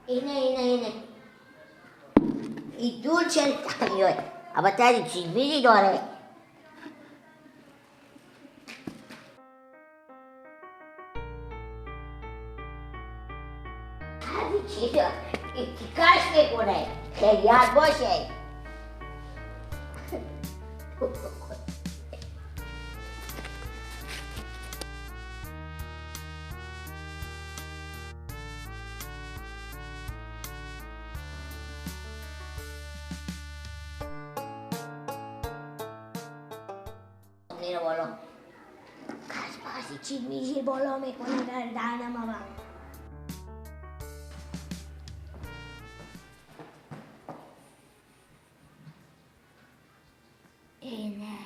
اینه اینه اینه این دول چرا تقریبه البته این چیز میزی داره. همین چیزا این تیکاش میکنه خیلیات باشه. میره بالا کس چی میشه بالا میکنه در دهنم آبا. اینه اینه اینه.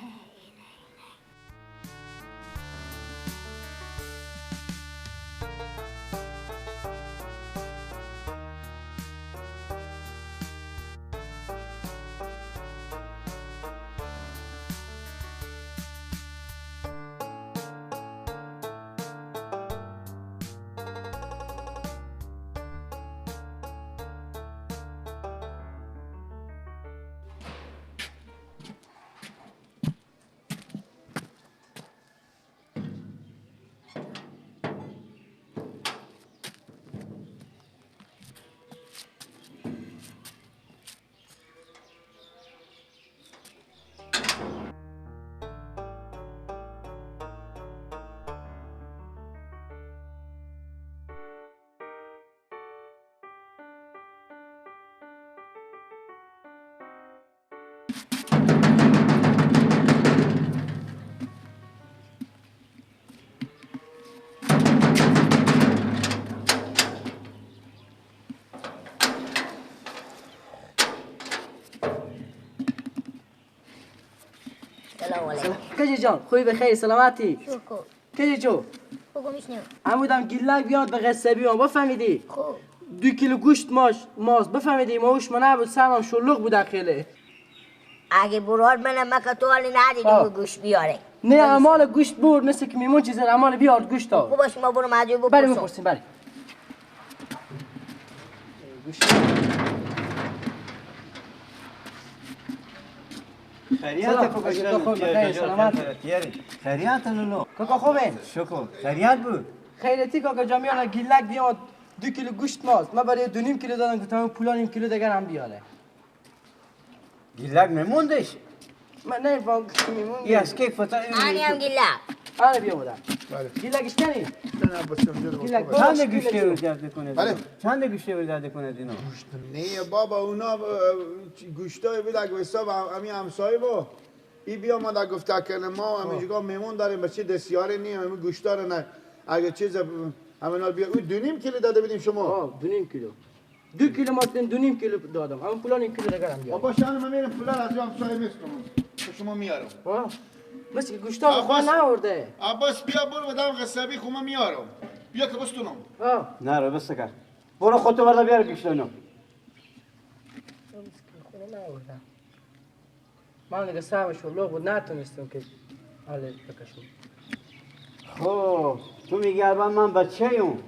کجی جان خوبی بخیر سلامتی. کجی جو عمودم گیلک بیاد به قصه بیام بفهمیدی؟ خوب 2 کیلو گوشت ماست بفهمیدی؟ ماوش ما نبود سرم شلوغ بوده خیلی. اگه برار منم مکه تو حالی ندیدی گوشت بیاره. نه امال گوشت بور مثل که میمون چیز امال بیار گوشت ها. خوب باش ما برو مجبور بپرسم. بله میپرسیم بله. گوشت خیریت کوکا جان، سلامت. خیریت لولو کوکا خوبه؟ شکر خیریت بود. خیریتی کوکا جان میانه گیلک بیاد 2 کیلو گوشت ماست. من برای 2.5 کیلو دادم گفتم پولا نیم کیلو دیگر هم بیاره. گیلک میموندش؟ من نمیفهم میمون. یس کیف فتا. آنی هم گیلا. آره بیا بودم. بله. گیلا گشتنی. نه بس چند گوشته رو درد کنه؟ بله. چند گوشته رو درد کنه اینا؟ گوشت نه بابا اونا گوشتای بود اگه حساب همین همسایه با ای بیا ما گفته که ما همینجا میمون داریم بچه دسیاره نیم همین گوشتا رو نه اگه چیز همینا بیا او 2.5 کیلو داده بدیم شما. آه 2.5 کیلو. 2 کیلو ما 2.5 کیلو دادم. همون پولا نیم کیلو دیگه هم بیار. بابا شان من میرم پولا از همسایه میستونم. شما میارم. آه مثل که گوشتا به خود نورده. عباس بیا برو بدم قصابی خو من میارم. بیا که بستونم. آه نه رو بس کن. برو خودتو بردا بیار گوشتا اینو. خونه نوردم. من دیگه سرم شلوغ بود نتونستم که حال بکشم. خب تو میگی الان من بچه ایم.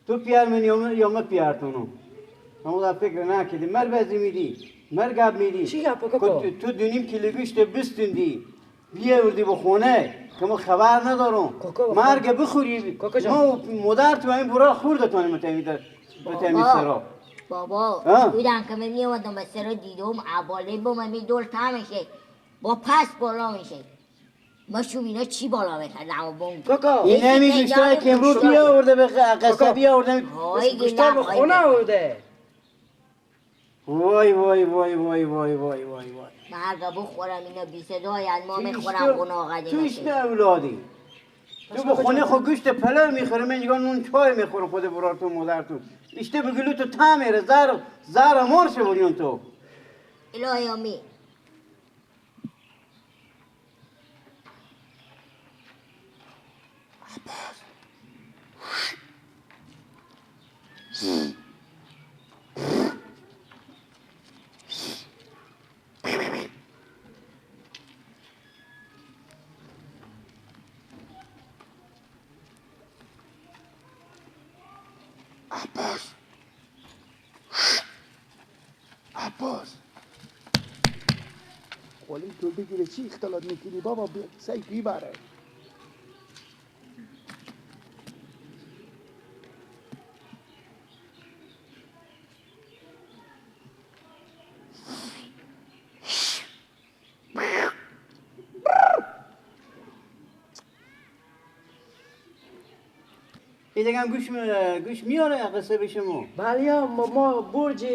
تو پیار منی یا من پیارتونم. همون فکر نکردی مر بزی میدی مر گب میدی. چی گپ کاکا؟ تو 2.5 کیلو گوشت بستوندی بیاوردی به خونه که ما خبر ندارم. مرگ بخوری ما مادر تو این برا خورده تو این متمی سرا. بابا بودن که من میامدم به سرا دیدم عباله با من دول تا میشه با پس بالا میشه. ما شو اینا چی بالا میکردم با کاکا این همی گوشتای که امروز بیاورده به قصه بیاورده گوشتای به خونه آورده. وای وای وای وای وای وای وای وای مرگا بخورم اینا بی صدای ما میخورم گناه قدیم. تو ایشت اولادی تو به خونه خود گوشت پلو میخوری من نگاه نون چای میخورم خود برارتون مادرتون ایشته به گلو تو تا میره زر زر مرشه بودیون تو. الهی آمین. عباس عباس قولی تو بگیره چی اختلاط میکنی بابا؟ سعی بیبره. این دیگه هم گوش میاره قصه به شما. بله ما برج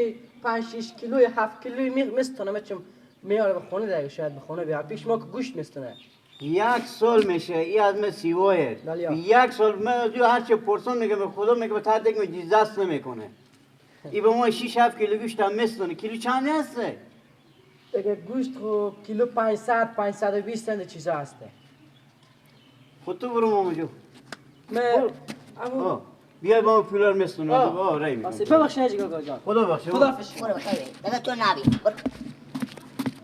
5-6 کیلوی 7 کیلوی میستونه چون میاره به خونه دیگه شاید به خونه بیاره پیش ما که گوشت میستونه. 1 سال میشه ای از من سیوایه. 1 سال من از هر چه پرسون میگه به خدا میگه به تحت دیگه دست نمیکنه. ای به ما 6-7 کیلو گوشت هم میستونه. کیلو چند هسته؟ دیگه گوشت خو کیلو 500 520 چند چیزا هسته. خود تو برو ماما جو. من بیای با پولار میستونه. آه رای میکنم. ببخشید حاجی کاکا جان. خدا بخشه. خدا حافظ. برو بخیر. دیگه تو نبی.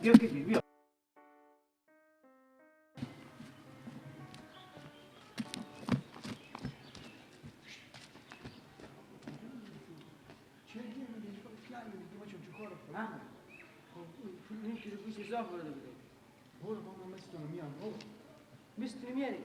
بیا بیا. برو بابا مستونو میام. برو مستونو میاری.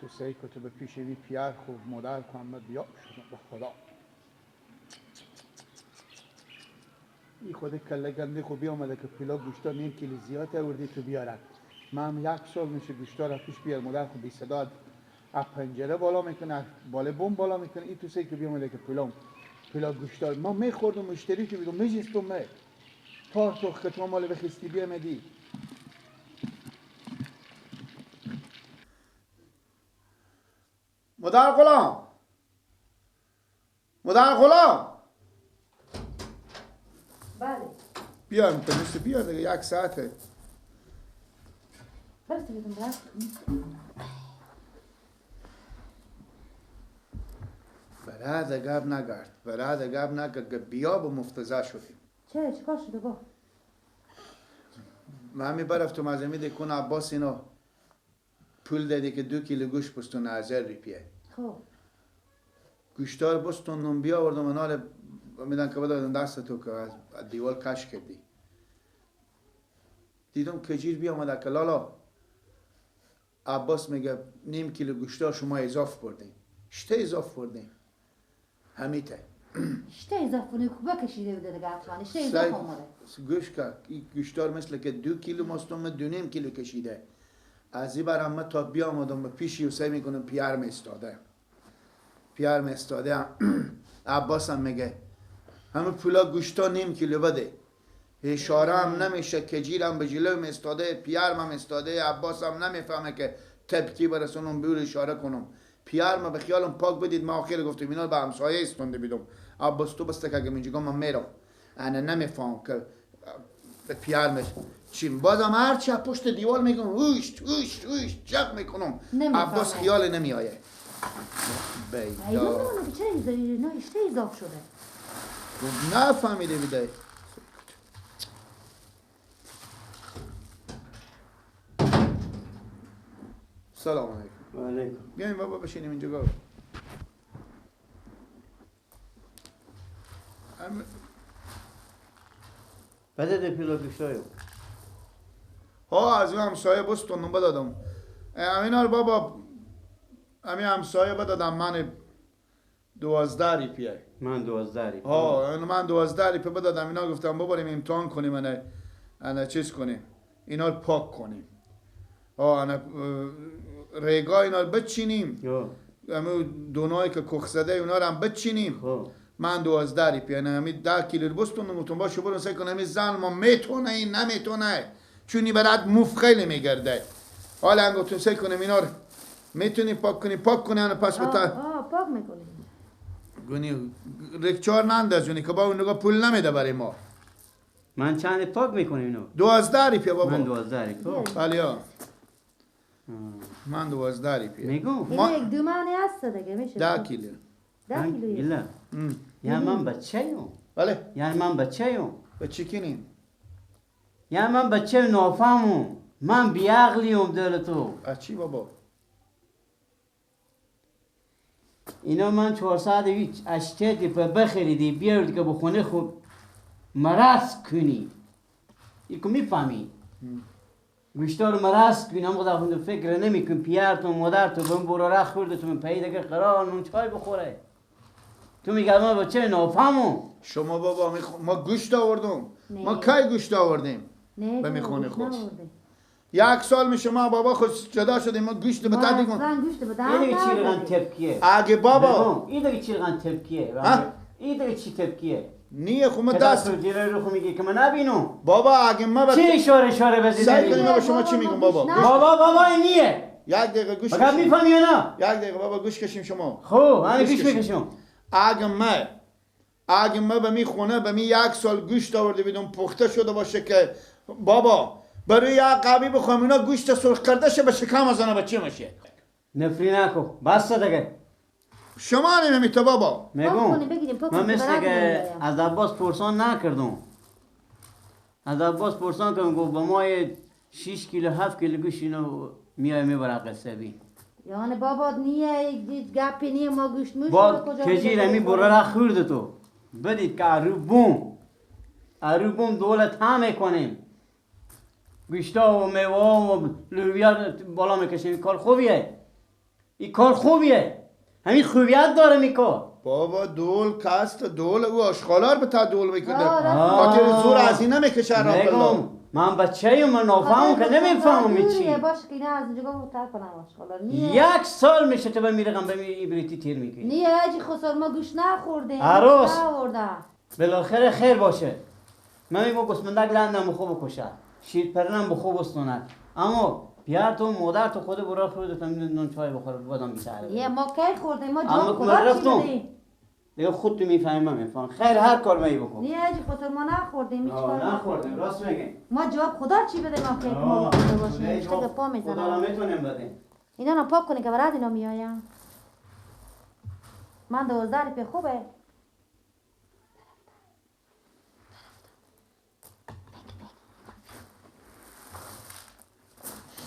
تو سعی که تو به پیش وی پیار خوب مادر کنم بیا شدم با خدا. ای خود کله گنده خوب بیامده که پیلا گوشتا نیم کیلو زیاد آوردی تو بیارد. من هم 1 سال میشه گوشتا را پیش بیار مادر خوب بی صدا از پنجره بالا میکنه بالا بوم بالا میکنه. این تو سعی که بیامده که پیلا گوشتا ما میخوردم مشتری که بیدم میجستم می تا تو ختم مال بخستی بیامدی. مادر غلام مادر غلام. بله بیا میتونستی بیا دیگه 1 ساعته. براد گاب نگرد براد گاب نگرد بیا با مفتزه شدیم. چه چیکار شده با؟ من میبرفتم از امید کن عباس اینا پول دادی که 2 کیلو گوشت بستون 1000 روپیه. خب گوشتار بستون نون بیا آوردم انال میدن که بدادم دست تو که از دیوال کش کردی. دیدم کجیر بیامده که لالا عباس میگه نیم کیلو گوشتا شما اضاف بردین. شته اضاف بردین. همیته. شته اضاف بردین خوبه کشیده بوده دیگه حتما. شته اضاف اومده. گوش کرد. این گوشتار مثل که 2 کیلو ماستم 2.5 کیلو کشیده. از این برم من تا بیامدم به پیشی و سعی میکنم پیرم استاده. پیرم استاده. عباس هم میگه همه پولا گوشتا نیم کیلو بده. اشاره هم نمیشه که جیرم به جلوم استاده، پیرم هم استاده، عباس هم نمیفهمه که تبکی برسونم بیور اشاره کنم. پیرم به خیالم پاک بدید. ما آخر گفتم اینا به همسایه استونده بیدم. عباس تو بسته که اگه اینجا من میرم. انا نمیفهم که به پیرمش چیم. بازم هرچی پشت دیوار میگم هوش هوش هوش جق میکنم. عباس خیال نمیآیه. بیدا چرا اینا اشته اضاف شده؟ نفهمیده بیده. سلام علیکم. و علیکم. بیایم بابا بشینیم اینجا گاو. بده ده پیلو گوشتایو. ها از این همسایه بستونم بدادم. امینا رو بابا امی همسایه بدادم من 12 ریپیه. من 12 ریپیه. ها من 12 ریپیه بدادم. اینا گفتم ببریم امتحان کنیم، انا چیز کنیم، اینا رو پاک کنیم. ها انا ریگا اینا رو بچینیم. امی دونایی که کخ زده اینا رو هم بچینیم. من 12 ریپیه یعنی همی 10 کیلو رو بستونم گفتم باشه برو سعی کنم همی زن ما میتونه این نمیتونه چون این برات موف خیلی میگرده. حالا هم گفتم سعی کنم اینا رو میتونی پاک کنی پاک کنی پس بتا پاک میکنی. گونی رکچار نندازونی که با اون نگاه پول نمیده برای ما. من چند پاک میکنم اینو؟ 12 ریپیه بابا. من 12 ریپیه. بله ها. من 12 ریپیه. میگم ما یک دو معنی هست دیگه میشه 10 کیلو. 10 کیلو. یعنی من بچه ایم. بله. یعنی من بچه ایم. بچه کینیم؟ یعنی من بچه نافهمم. من بیعقلیم دل تو. از چی بابا؟ اینا من 480 دیپه بخریدی بیارید که بخونه خوب مرض کنی. ایکو میفهمی؟ گوشتار مرض کنی هم خدا فکر نمیکن پیار تو مادر تو بهم برو خورده تو من پیدا که قرار نون چای بخوره. تو میگه ما بچه نافهمم. شما بابا ما گوشت آوردم. ما کی گوشت آوردیم؟ به میخونه خود. یک سال میشه ما بابا خود جدا شدیم ما گوشت به تدی کن. گوشت به این دیگه چی رقم تبکیه؟ اگه بابا این دیگه چی رقم تبکیه؟ این دیگه چی تبکیه؟ نیه خب ما دست جلوی رو میگه که من نبینم. بابا اگه ما چی اشاره بزنی؟ سعی کنیم با شما چی میگم بابا؟ بابا بابا این نیه. یک دقیقه گوش کشیم. میفهمی یا نه؟ یک دقیقه بابا گوش کشیم شما. خب من گوش میکشم. اگه ما به می خونه به می یک سال گوشت آورده بیدم پخته شده باشه که بابا برای یک قبی بخوام اینا گوشت سرخ کرده شه به شکم از آنها بچه میشه. نفری نکن بس دیگه. شما نمیمیته بابا. میگم من مثل که از عباس پرسان نکردم. از عباس پرسان کردم گفت با ما 6 کیلو 7 کیلو گوشت اینو میای میبره قصه بی. یعنی بابا نیه هیچ گپی نیه ما گوشت موش با کجی رمی برو خورده تو بدید که ارو بوم دولت هم کنیم گوشتا و میوه و لوبیا بالا میکشیم. این کار خوبیه، این کار خوبیه، همین خوبیت داره می کار. بابا دول کست دول او آشغالار به تا دول میکنه خاطر زور از این نمیکشه راه الله. من بچه ایم، من نافهمم که نمیفهمم چی. باشه که اینا از اینجا گفت کنم آشغالا نیه. یک سال میشه تو میرقم به ایبریتی تیر میکنی. نیه اجی خسار ما گوش نخورده. عروس بالاخره خیر باشه. من میگم گسمندک لندم خوب بکشه، شیر پرنم بخوب استونه، اما پیار تو مادر تو خود برا خودت نون چای بخور بادام بیشتر. یه ما کی خوردیم ما جان خدا چی دیگه خود تو میفهمی من میفهم. خیر هر کار می بکن. نه اجی خسر ما نخوردیم هیچ کار نخوردیم. راست میگی. ما جواب خدا چی بده ما که ما خورده باشیم اشتک پا میزنم. خدا را میتونیم بدیم. اینا رو پاک کنی که برات اینا میایم. من 12 روپیه خوبه.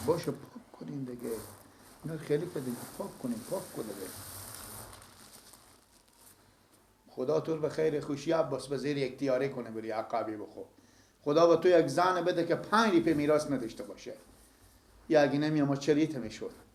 باشه پاک کنیم دیگه. اینا خیلی کردیم پاک کنیم پاک کنیم دیگه. خدا تو به خیر خوشی عباس به زیر یک تیاره کنه بری عقابی بخو. خدا با تو یک زن بده که 5 ریپه میراث نداشته باشه. یا اگه نمی آمد چریت میشد.